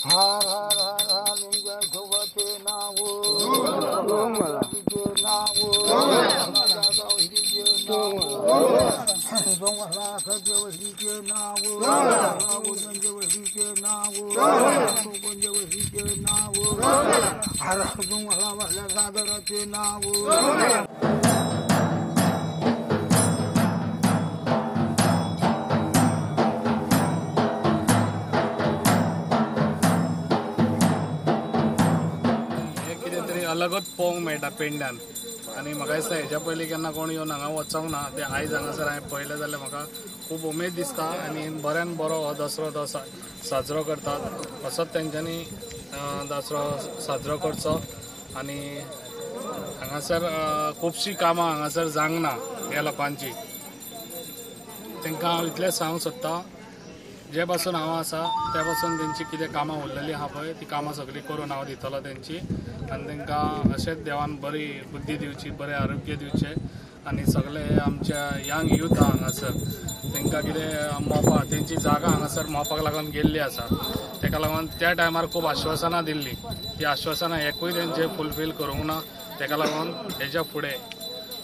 हर हर हर हर लिंगाचे नाव सागराचे नाव. अलगच पळोवंक मेळटा पेंड्यान आनी म्हाका दिसता हेज्या पयलीं केन्ना कोण येवन हांगा वचोंक ना. ते आयज हांगासर हांवें पळयलें जाल्यार म्हाका खूब उमेद दिसता आनी बऱ्यान बरो हो दसरो तो साजरो करतात. असोच तेंच्यांनी दसरो साजरो करचो आनी हांगासर खुबशीं कामां हांगासर जावंक ना ह्या लोकांची. तांकां हांव इतलेंच सांगूंक सोदता, जे पासून हांव आसा त्या पासून तेंची कितें कामां उरलेलीं आहा पळय ती कामां सगळीं करून हांव दितलो तेंची. आनी तांकां अशेंच देवान बरी बुद्धी दिवची, बरें आरोग्य दिवचें आनी सगळे आमच्या यंग यूथ आहा हांगासर तांकां कितें मोपा तेंची जागा हांगासर मोपाक लागून गेल्ली आसा. ताका लागून त्या टायमार खूब आश्वासनां दिल्लीं, ती आश्वासनां एकूय तेंचें फुलफील करूंक ना. ताका लागून हेज्या फुडें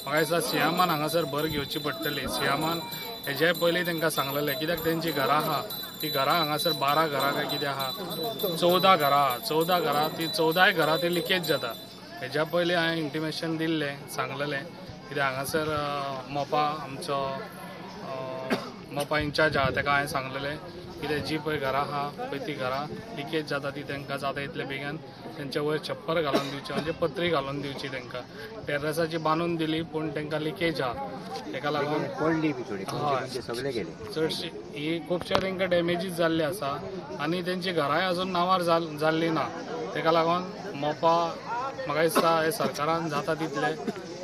म्हाका दिसता सियामान हांगासर भर घेवची पडटली. सियामान हेजे पयलीं तांकां सांगलेलें, कित्याक तेंची घरां आहा ती घरां हांगासर 12 घरां काय कितें आहा, 14 घरां आहा, 14 घरां ती 14 घरां ती लिकेज जाता. हेज्या पयलीं हांवें इंटिमेशन दिल्लें, सांगलेलें कित्याक हांगासर मोपा आमचो मोपा इन्चार्ज आहा ताका हांवें सांगलेलें कित्याक जी पळय घरां आहा पळय ती घरां लिकेज जाता ती तांकां जाता इतले बेगीन तेंच्या वयर छप्पर घालून दिवचें, म्हणजे पत्री घालून दिवची. तांकां टेर्रसाची बांदून दिली पूण तांकां लिकेज आहा, ताका लागून चडशी ही खुबशे तांकां डॅमेजीस जाल्ले आसा आनी तेंची घरांय अजून नांवार जाल्ली ना. ताका लागून मोपा म्हाका दिसता हे सरकारान जाता तितले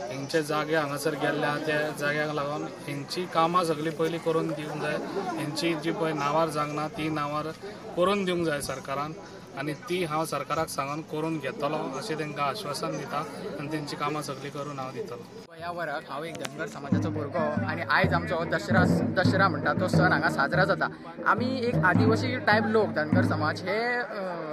हेंचे जागे हांगासर गेल्ले आहा त्या जाग्याक लागून हेंची कामां सगळीं पयलीं करून दिवंक जाय. हेंची जी पळय नांवार जावंक ना ती नांवार करून दिवंक जाय सरकारान आनी ती हांव सरकाराक सांगून करून घेतलो अशें तांकां आश्वासन दिता आनी तेंची कामां सगळीं करून हांव दितलो. ह्या वराक हांव एक धनगर समाजाचो भुरगो आनी आयज आमचो दसरा म्हणटा तो सण हांगा साजरा जाता. आमी एक आदिवासी टायप लोक, धनगर समाज हे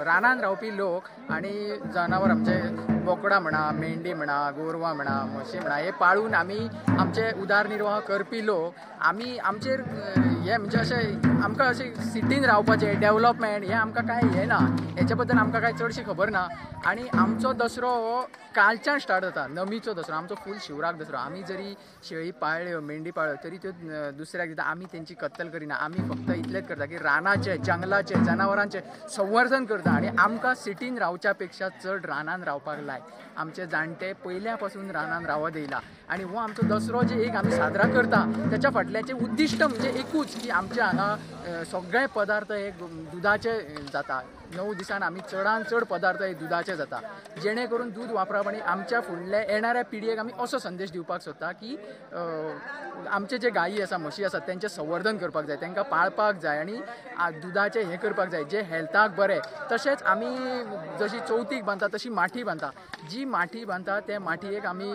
रानान रावपी लोक आनी जनावर आमचे बोकडां म्हणा, मेंढी म्हणा, गोरवां म्हणा, म्हशी म्हणा हे पाळून आमी आमचे उदारनिर्वाह करपी लोक. आमी आमचेर हे म्हणजे अशें आमकां अशें सिटीन रावपाचें डेवलपमेंट हें आमकां कांय हें ना, हेच्या बद्दल आमकां कांय चडशी खबर ना. आनी आमचो दसरो हो कालच्यान स्टार्ट जाता, नमीचो दसरो, आमचो फूल शिवराक दसरो. आमी जरी शेळी पाळ्यो, मेंढी पाळ्यो तरी त्यो दुसऱ्याक दिता, आमी तेंची कत्तल करिना. आमी फक्त इतलेंच करता की रानाचें, जंगलाचें, जनावरांचें संवर्धन करता आनी आमकां सिटीन रावच्या पेक्षा चड रानान रावपाक लाय. आमचे जाणटे पयल्या पासून रानान रावत येयला आनी हो आमचो दसरो जे एक आमी साजरा करता त्याच्या फाटल्याचें उद्दिश्ट म्हणजे एकूच की आमच्या हांगा सगळे पदार्थ हे दुदाचे जाता. 9 दिसान आमी चडान चड पदार्थ हे दुदाचे जाता, जेणे करून दूद वापरप आनी आमच्या फुडल्या येणाऱ्या पिढयेक आमी असो संदेश दिवपाक सोदता की आमचे जे गायी आसा, म्हशी आसा तेंचें संवर्धन करपाक जाय, तांकां पाळपाक जाय आनी दुदाचें हें करपाक जाय जें हेल्थाक बरें. तशेंच आमी जशी चवथीक बांदता तशी माठी बांदता, जी माठी बांदता ते माठयेक आमी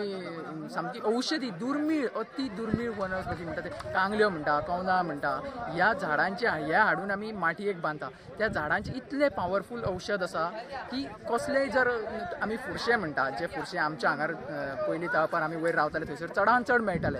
सामकी औषधी दुर्मीळ, अति दुर्मीळ वनस्पती म्हणटा ते कांगल्यो म्हणटा, कवनां म्हणटा, ह्या झाडांचे हे हाडून आमी माठयेक बांदता. त्या झाडांचे इतले पावरफूल औषध आसा की कसलेय जर आमी फुरशे म्हणटा, जे फुरशे आमच्या हांगार पयलीं तळपार आमी वयर रावताले थंयसर चडान चड मेळटाले.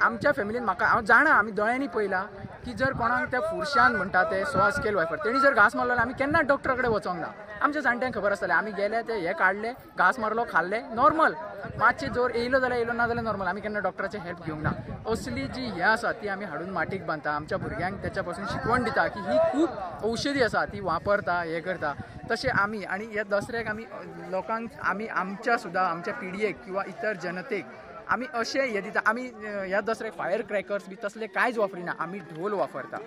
आमच्या फॅमिलीन म्हाका हांव जाणा, आमी दोळ्यांनी पळयलां की जर कोणाक त्या फुरशान म्हणटा ते श्वास केल वायफर तेणी जर घांस मारलो आमी केन्ना डॉक्टरा कडेन वचोंक ना. आमच्या जाणट्यांक खबर आसतालें, आमी गेले ते हे काडले, घांस मारलो, खाल्ले, नॉर्मल, मातशें जोर येयलो जाल्यार येयलो, ना जाल्यार नॉर्मल, आमी केन्ना डॉक्टराचें हेल्प घेवंक ना. असली जी हें आसा ती आमी हाडून माटीक बांदता, आमच्या भुरग्यांक तेच्या पासून शिकवण दिता की ही खूब औषधी आसा, ती वापरता, हें करता. तशें आमी आनी ह्या दसऱ्याक आमी लोकांक आमी आमच्या सुद्दां आमच्या पिढयेक किंवा इतर जनतेक आमी अशें हें दिता. आमी ह्या दसऱ्याक फायर क्रॅकर्स बी तसले कांयच वापरिना, आमी ढोल वापरता,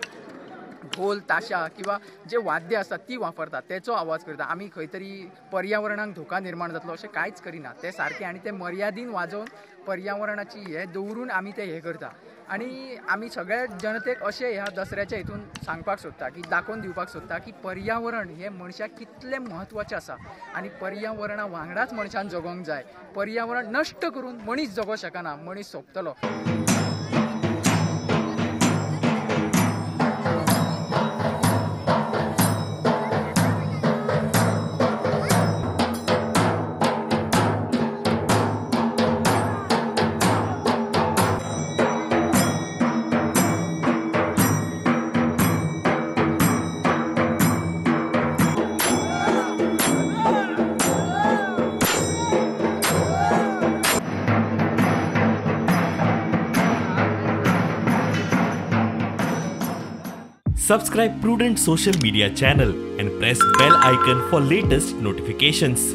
ढोल ताशा किंवा जे वाद्य आसतात ती वापरता, तेचो आवाज करता. आमी खंय तरी पर्यावरणाक धोका निर्माण जातलो अशें कांयच करिना, ते सारकें आनी ते मर्यादीन वाजोवन पर्यावरणाची हें दवरून आमी ते हें करता. आनी आमी सगळ्या जनतेक अशें ह्या दसऱ्याच्या हितून सांगपाक सोदता की दाखोवन दिवपाक सोदता की पर्यावरण हें मनशाक कितलें म्हत्वाचें आसा आनी पर्यावरणा वांगडाच मनशान जगोंक जाय. पर्यावरण नश्ट करून मनीस जगोंक शकना, मनीस सोंपतलो. Subscribe Prudent Social Media channel and press bell icon for latest notifications.